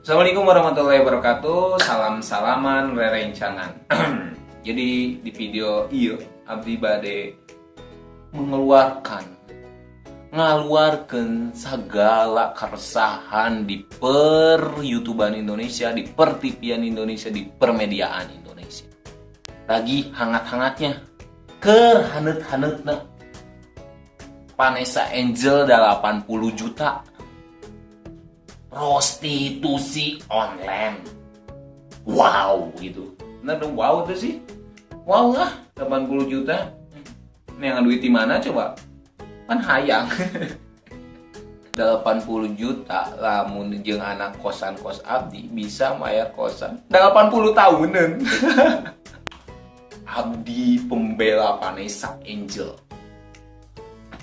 Assalamualaikum warahmatullahi wabarakatuh. Salam-salaman rerencangan. Jadi di video ieu abdi bade mengeluarkan ngaluarkeun segala keresahan di per YouTubean Indonesia, di per TV-an Indonesia, di permediaan Indonesia. Lagi hangat-hangatnya, keur haneut-haneutna, Vanessa Angel 80 juta prostitusi online. Wow gitu. Bener dong, wow tuh sih. Wow lah, 80 juta. Ini yang duit di mana coba? Kan hayang. 80 juta lamun jeung anak kosan kos abdi bisa bayar kosan 80 tahunan. Abdi pembela Vanessa Angel.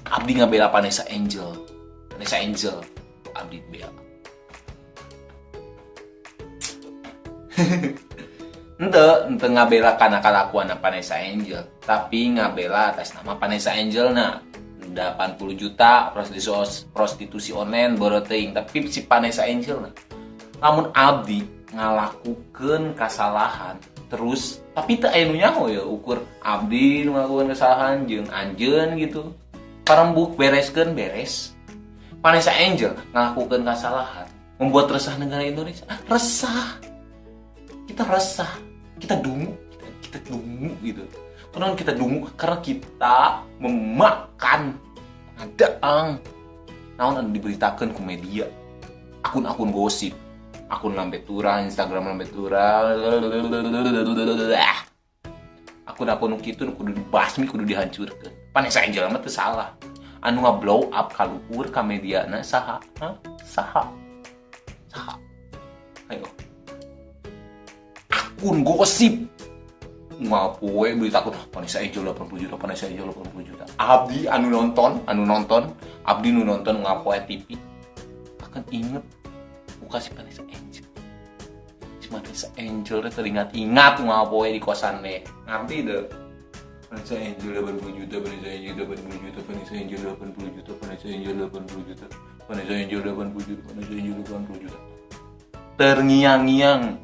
Abdi ngabela Vanessa Angel. Vanessa Angel abdi bela. Ente ngabela karena kelakuan Vanessa Angel, tapi ngabela atas nama Vanessa Angel. Nah, 80 juta prostitusi, prostitusi online boro teuing, tapi si Vanessa Angel. Nah, lamun abdi ngalakukeun kesalahan terus tapi teu aya nu nyaho ya, ukur abdi nu ngalakukeun kesalahan jeung anjeun gitu, parembuk, bereskeun, beres. Vanessa Angel ngalakukeun kesalahan membuat resah negara Indonesia. Ah, resah, kita resah, kita dungu, kita dungu gitu. Kenapa kita dungu? Karena kita memakan ada naon anu diberitakan ke media, akun-akun gosip, akun Lambe Turah, Instagram Lambe Turah, akun-akun kitu kudu dibasmi, kudu dihancurkan. Vanessa Angel mah teu salah. Anu blow up kaluhur ka mediana saha? Hah? Saha? Saha? Ayo, akun gosip ngapoe berita akun Vanessa Angel 80 juta, Vanessa Angel 80 juta. Abdi anu nonton, anu nonton, abdi nu nonton ngapoe TV akan inget buka si Vanessa Angel. Si Vanessa Angel teh teringat-ingat ngapoe di kosan deh, ngerti deh. Vanessa Angel 80 juta, Vanessa Angel 80 juta, Vanessa Angel 80 juta, Vanessa Angel 80 juta, Vanessa Angel 80 juta, Vanessa Angel 80 juta, terngiang-ngiang.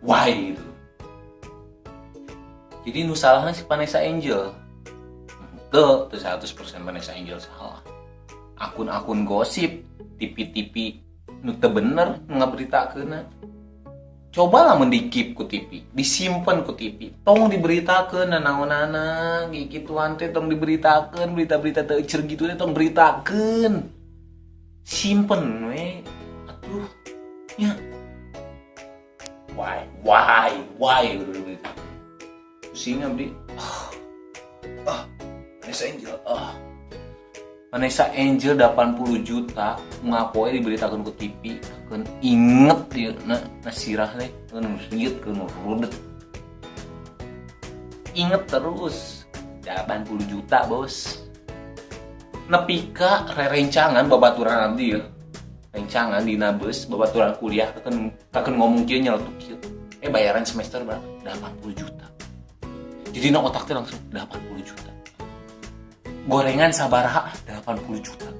Why gitu. Jadi nu salahnya si Vanessa Angel ke 100% Vanessa Angel salah. Akun-akun gosip, TV-TV nu teu bener ngaberitakeunna. Coba lah mendikip ku TV, disimpan ku TV, tong diberitakeun naonana gituan teh, tong diberitakeun berita-berita teu cer gitu teh, tong beritakeun, simpen we atuh nya. Why, why, why gitu. Pusing abdi. Ah, ah, Vanessa Angel, ah, Vanessa Angel 80 juta ngapoe diberitakan ke TV kan inget ya. Nah, nah sirah teh kan riet kan rudet, inget terus 80 juta, bos. Nepi ka rerencangan babaturan abdi ya, rencangan di bus babaturan kuliah kan akan ngomong kieu, nyeletuk kieu, "Eh, bayaran semester berapa?" 80 juta. Jadi na otak teh langsung 80 juta, gorengan sabaraha 80 juta,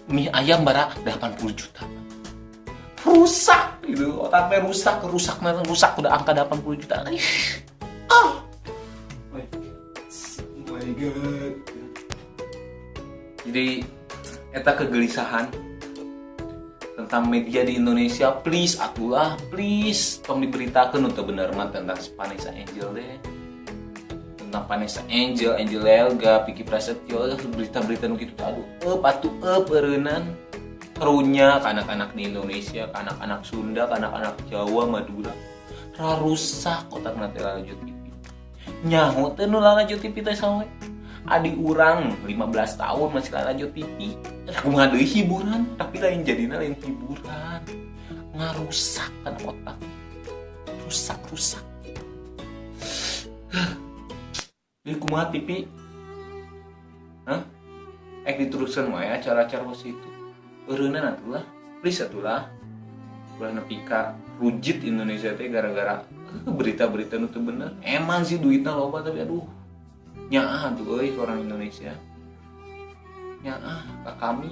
mie ayam bara 80 juta. Rusak gitu otaknya, rusak, rusak, rusak udah angka 80 juta. Ih. Ah, oh my God. Jadi eta kegelisahan tentang media di Indonesia. Please atulah, please, tong diberitakan untuk bener mah tentang si Vanessa Angel deh, tentang Vanessa Angel, Angel Lelga, Vicky Prasetyo, berita-berita nu kitu. Aduh, eup atuh, eup eureunnan. Karunya ke anak-anak di Indonesia, ke anak-anak Sunda, ke anak-anak Jawa, Madura. Rusak otak nanti lanjut TV. Nyaho teh nu lanjut TV teh sawe? Adik urang 15 tahun masih lanjut TV. Aku deui hiburan, tapi lain jadina, lain hiburan. Ngarusak kan otak. Rusak, rusak. Jadi kumaha TV? Hah? Eh, diteruskan wae acara-acara kos itu. Eureunnan atuh lah. Please atuh lah. Ulah nepi ka rujit Indonesia teh gara-gara berita-berita nu teu bener. Emang sih duitnya loba, tapi aduh. Nyaah tuh euy orang Indonesia. Nyaah ka kami.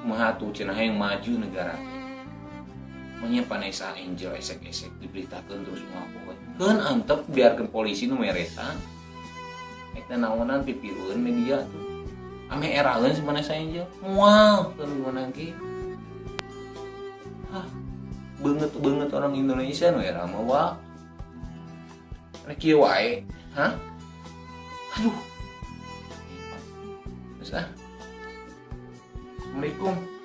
Kumaha tuh cenah yang maju negara teh. Manya Vanessa Angel esek-esek diberitakeun terus moal. Keun antep, biarkeun polisi nu meresan. Eta naonan pipilueun media tuh. Ameh eraeun si Vanessa Angel. Moal keun gimana ge. Hah, beungeut-beungeut orang Indonesia nu era mah wa. Rek kieu wae, hah? Aduh. Terus ah. Assalamualaikum.